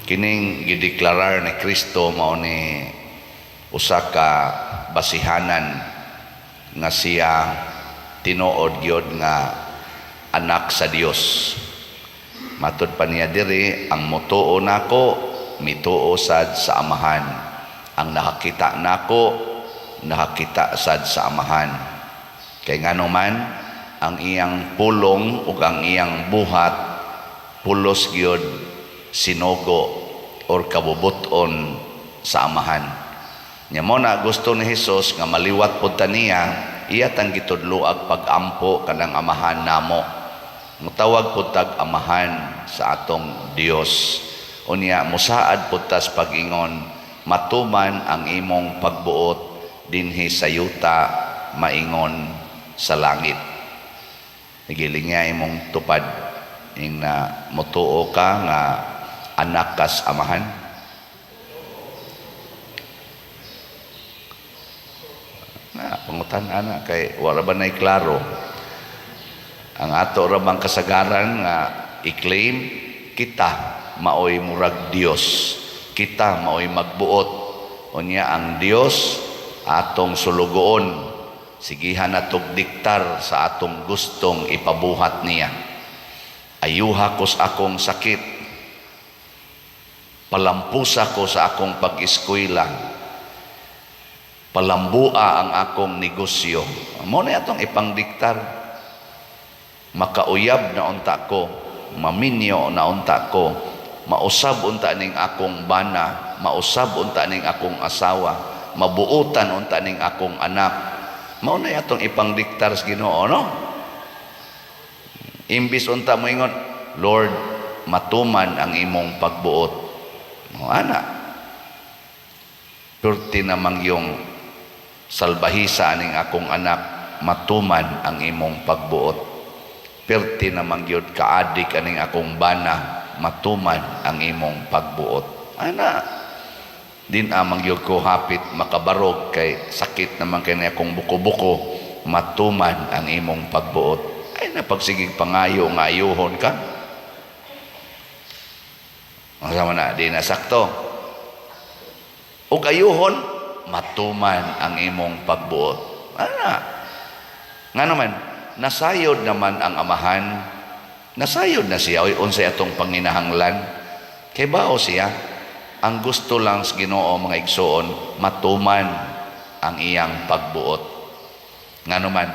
Kining gideklarar ni Kristo mao ni usa ka basihanan nga siya tinuod gyud nga anak sa Dios. Matud pa niya diri, ang motuo nako mituo sad sa Amahan. Ang nakakita nako, nakakita sad sa Amahan. Kay ngano man ang iyang pulong ug ang iyang buhat pulos gyud sinugo or kabubut-on sa Amahan. Nya mo na gusto ni Hesus nga maliwat pud ta niya, iya tang gitudloag pag-ampo kanang Amahan namo. Mutawag pud tag Amahan sa atong Dios. Unya musaad pud tas pag-ingon, matuman ang imong pagbuot dinhi sa yuta maingon sa langit. Giling nga imong tupad ing na motuo ka nga anak kas Amahan. Na pangutan ana kay wala ba nay klaro. Ang ato ra bang kasagaran nga i-claim kita maoy murag Dios, kita maoy magbuot. Unya ang Dios atong sulugoon, sigihan natog diktar sa atong gustong ipabuhat niya. Ayuha ko sa akong sakit, palampusa ko sa akong pag-eskwela, palambua ang akong negosyo. Mo na atong ipangdiktar. Makauyab na unta ko, maminyo na unta ko, mausab unta ning akong bana, mausab unta ning akong asawa, mabuotan unta ning akong anak. Mao na atong ipangdiktar sa Ginoo, no? Imbis unta moingon, Lord, matuman ang imong pagbuot. Mo ana. Perti namang yung salbahisa ning akong anak, matuman ang imong pagbuot. Perti namang gyud kaadik aning akong bana, matuman ang imong pagbuot. Ana, din amang gyud ko hapit makabarog kay sakit naman kay akong buko-buko, matuman ang imong pagbuot. Ay napagsigig pangayo nga ayuhon ka. Ang sama na, di na sakto. Ug ayuhon, matuman ang imong pagbuot. Ana. Nga naman, nasayod naman ang Amahan. Nasayod na siya. Oy, unsay atong panginahanglan. Kay bao siya, ang gusto lang sa Ginoo, mga igsoon, matuman ang iyang pagbuot. Nga naman,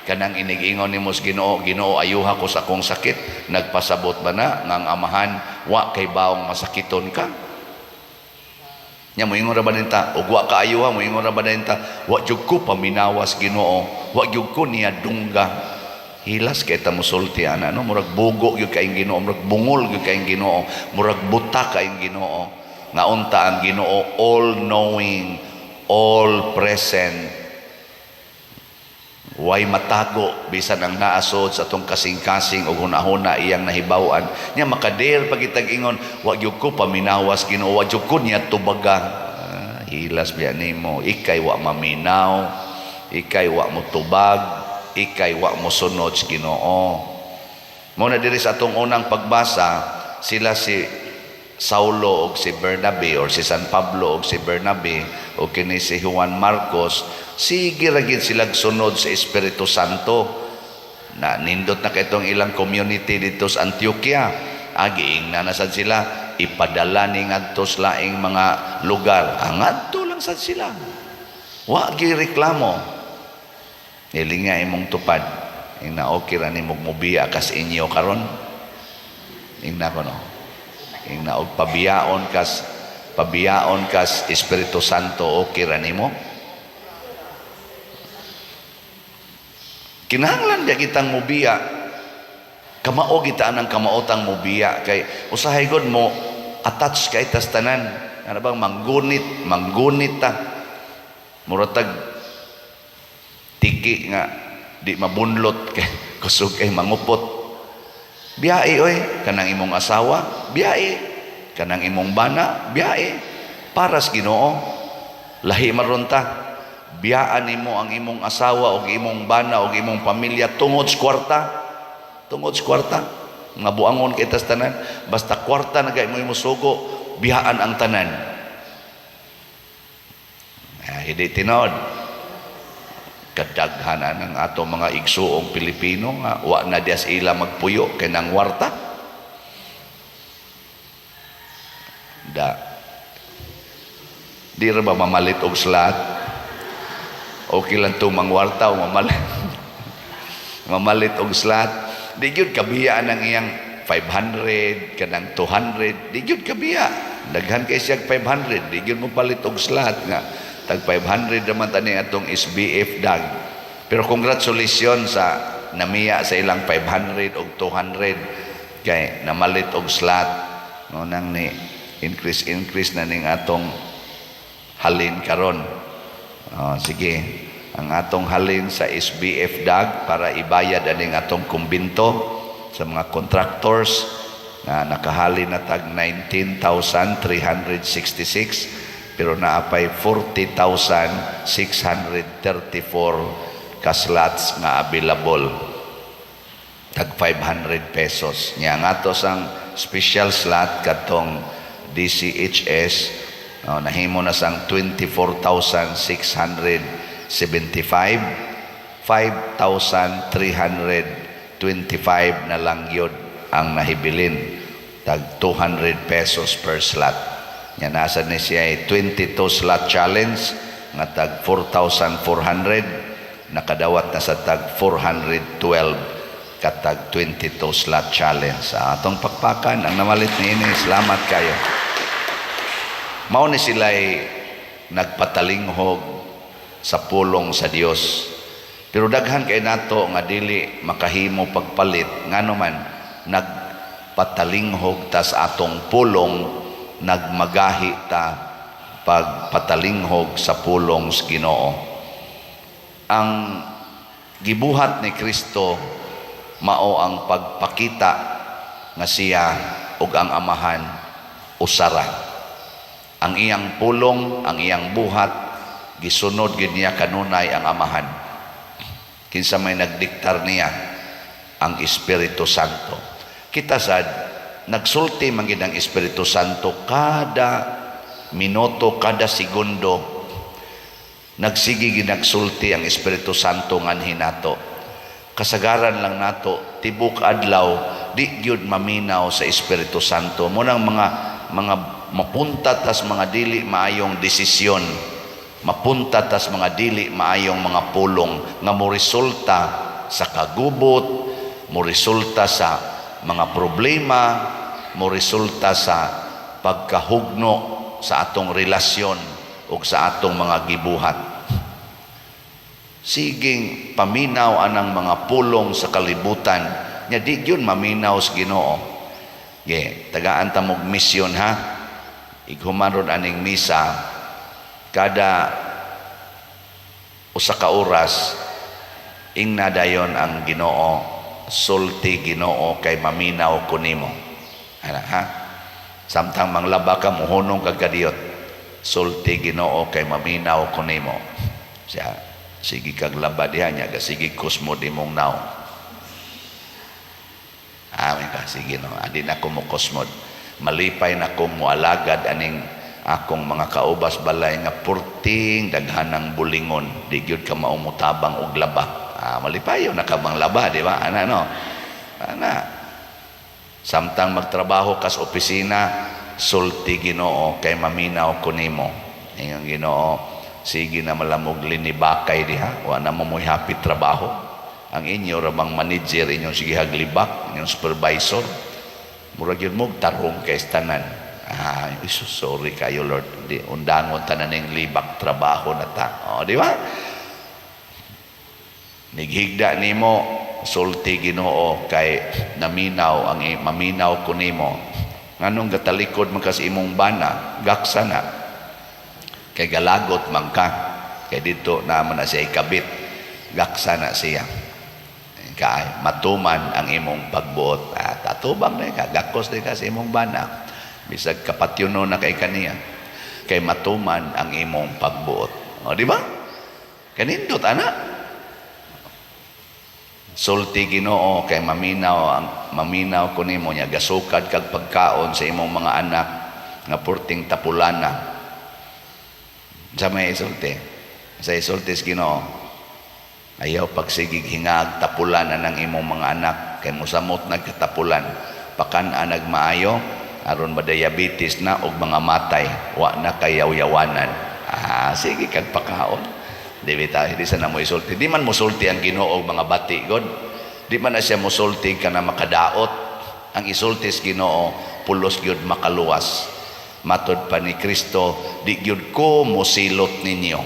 kanang inigingon nimo sa Ginoo, Ginoo, ayuha ko sa akong sakit, nagpasabot ba na nga ang Amahan wa kay baong masakiton ka? Nya moingon ra ba ninta, ug wa ka ayuha, moingon ra ba ninta, wa jud ko paminawas Ginoo, wa jud ko niya dungga. Hilas kay ta mosulti ana, no? Murag bugo gyud kay Ginoo, murag bungol gyud kay Ginoo, murag buta kay Ginoo. Nga unta ang Ginoo all knowing, all present. Way matago bisan ang naasod sa atong kasing-kasing ug hunahuna iyang nahibaw-an. Nya makader pagitag ingon, wa gyud ko paminawas Ginoo, wa gyud ko niya tubaga. Ah, hilas biya nimo, ikay wa maminaw, ikay wa mo tubag, ikay wa mo sunod sa Ginoo. Mo na diri sa atong unang pagbasa, sila si Saulo og si Bernabe or si San Pablo og si Bernabe o kini si Juan Marcos, sige ra gid sila sunod sa Espiritu Santo. Na nindot na kay itong ilang community dito sa Antioquia. Agiing na sad sila ipadala ni ngadto sa laing mga lugar. Ang ngadto lang sad sila. Wa gi reklamo. Nilinga imong tupad. Ing na okay ra nimo mubiya kas inyo karon. Ingna ko, no. Ing na og pabiyaon kas Espiritu Santo, okay ra nimo. Kinahanglan di kitang mubiya. Kamao kita ang kamaotang mubiya kay usahay gud mo attach kay tas tanan. Ano bang manggunit, manggunit ta. Muratag tiki nga di mabunlot kay kusog kay mangupot. Biyae oy kanang imong asawa, biyae kanang imong bana, biyae para sa Ginoo. Lahi maron ta. Biyaan nimo ang imong asawa og imong bana og imong pamilya tungod sa kwarta. Tungod sa kwarta. Nga buangon kay tas tanan, basta kwarta na gay mo musugo, bihaan ang tanan. Ah, hindi tinuod. Kadaghanan ang ato mga igsuong Pilipino nga wa na dias ila magpuyo kay nang warta. Da. Di ra ba mamalit og slot? Okay lang to mangwarta o mamalit. Mamalit og slot. Di gyud kabiya ang iyang 500 kanang 200, di gyud kabiya. Daghan kay siya 500, di gyud mo palit og slot nga tag 500 naman tani atong SBF dag. Pero congratulations sa namiya sa ilang 500 og 200 kay namalit og slot. No nang ni increase increase na ning atong halin karon. Oh, sige, ang atong halin sa SBF dag para ibayad aning atong kumbinto sa mga contractors na nakahalin na tag 19,366, pero naapay 40,634 ka slots nga available, tag 500 pesos nya. Ang ato sang special slot katong DCHS, oh, nahimo na sang 24,675, 5,325 na lang yun ang nahibilin, tag 200 pesos per slot. Nya nasa ni siya ay 22 slot challenge nga tag 4,400, nakadawat na sa tag 412 katag 22 slot challenge. Sa atong pakpakan ang namalit ni ini, salamat kayo. Mao ni sila'y nagpatalinghog sa pulong sa Dios. Pero daghan kay nato nga dili makahimo pagpalit, ngano man nagpatalinghog tas atong pulong, nagmagahi ta pagpatalinghog sa pulong sa Ginoo. Ang gibuhat ni Kristo mao ang pagpakita nga siya ug ang Amahan usara. Ang iyang pulong, ang iyang buhat, gisunod gid niya kanunay ang Amahan. Kinsa may nagdiktar niya? Ang Espiritu Santo. Kita sad nagsulti man gid ang Espiritu Santo kada minuto, kada segundo. Nagsige gid nagsulti ang Espiritu Santo nganhi nato. Kasagaran lang nato tibok adlaw di gyud maminaw sa Espiritu Santo. Mo nang mga mapunta tas mga dili maayong desisyon, mapunta tas mga dili maayong mga pulong nga mo resulta sa kagubot, mo resulta sa mga problema, mo resulta sa pagkahugno sa atong relasyon ug sa atong mga gibuhat. Siging paminaw anang mga pulong sa kalibutan nya di gyud maminaw sa Ginoo. Ge, tagaan ta mog misyon ha. Ighuman ron aning misa, kada usa ka oras ingna dayon ang Ginoo, "Sulti Ginoo kay maminaw ko nimo." Ana ha, samtang manglaba ka, muhunong kag kadiyot, "Sulti Ginoo kay maminaw ko nimo." Siya sige kag laba diha nya, sige kusmod imong naong. Amin ka, sige no, adi na ko mo kusmod. Malipay na kong mualagad aning akong mga kaubas balay nga purting daghanang bulingon, di gyud ka maumutabang og laba. Ah, malipayo na ka bang laba, di ba? Ana no. Ana. Samtang magtrabaho kas opisina, "Sulti Ginoo kay maminaw ko nimo." Ingon Ginoo, sige na malamog linibakay diha, wa na mo mo'y happy trabaho. Ang inyo ra bang manager inyong sige haglibak, inyong supervisor. Murag yun mo tarong kay tanan. Ah, iso, sorry kayo Lord. Di undangon tanan ning libak trabaho na ta. O, di ba? Nighigda nimo, "Sulti Ginoo kay naminaw ang maminaw ko nimo." Nganong gatalikod man kas imong bana, gaksa na. Kay galagot man ka. Kay dito naman na siya ikabit. Gaksa na siya. Kay matuman ang imong pagbuot. Ah, tatubang na ka, gakos na ka sa imong bana. Bisag kapatyuno na kay kaniya. Kay matuman ang imong pagbuot. O, di ba? Kanindot, ana. Sulti Ginoo kay maminaw ang maminaw ko nimo nya, gasukad kag pagkaon sa imong mga anak nga purting tapulana. Sa may isulti? Sa isulti sa Ginoo, ayaw pagsigig hingag tapulan ng imong mga anak kay musamot nagkatapulan. Pakan-a nagmaayo aron madiabetes na og mga matay, wa na kayaw-yawanan. Ah, sige kag pakaon. Di ba di sa na mo isulti? Di man musulti ang Ginoo og mga bati god. Di man na siya musulti ka na makadaot. Ang isulti sa Ginoo, pulos gyud makaluwas. Matod pa ni Kristo, di gyud ko mosilot ninyo.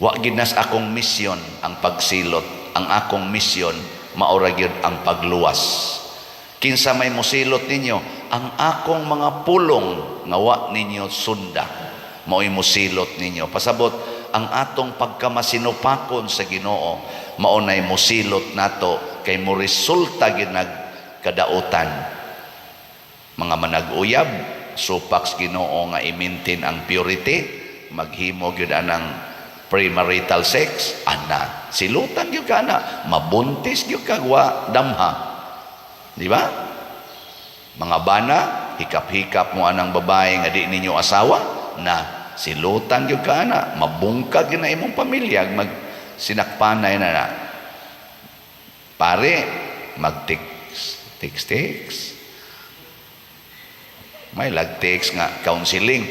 Wa gyud nas akong misyon ang pagsilot. Ang akong misyon maora gyud ang pagluwas. Kinsa may mosilot ninyo? Ang akong mga pulong nga wa ninyo sunda, mao'y mosilot ninyo. Pasabot, ang atong pagkamasinupakon sa Ginoo mao nay mosilot nato kay mo resulta gyud nagkadautan. Mga manag-uyab, supak sa Ginoo nga i-maintain ang purity, maghimo gyud anang premarital sex, ana, silutan gyud ka ana, mabuntis gyud ka wa damha. Di ba? Mga bana, hikap-hikap mo anang babae nga di ninyo asawa, na silutan gyud ka ana, mabungkag gyud na imong pamilya, mag sinakpanay na na. Pare, mag-text, text, text. May lag-text nga counseling.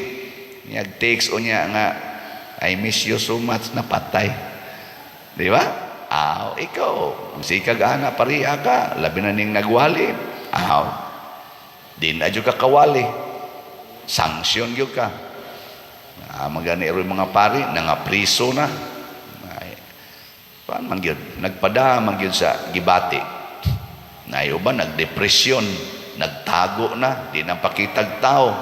Niyag text o niya nga, "I miss you so much," na patay. Di ba? Aw, ikaw, sikag ana, pariya ka, labi na ning nagwali. Aw, di na jud ka kawali. Sanksyon gyud ka. Ah, magani ro mga pari, nangapriso na. Ay, paan man gyud, nagpada man gyud sa gibati. Nayo ba, nagdepresyon, nagtago na, di na pakitag tao.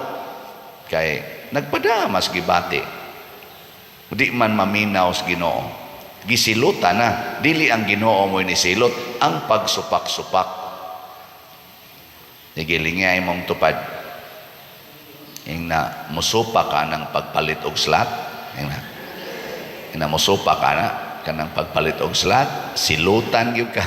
Kay nagpada mas gibati. Di man maminaw sa Ginoo. Gisilutan na, dili ang Ginoo mo nisilot, ang pagsupak-supak. Nigilingay mong tupad. Ing na musupa ka ng pagpalit og slot. Ing na musupa ka na kanang pagpalit og slot, silutan gyud ka.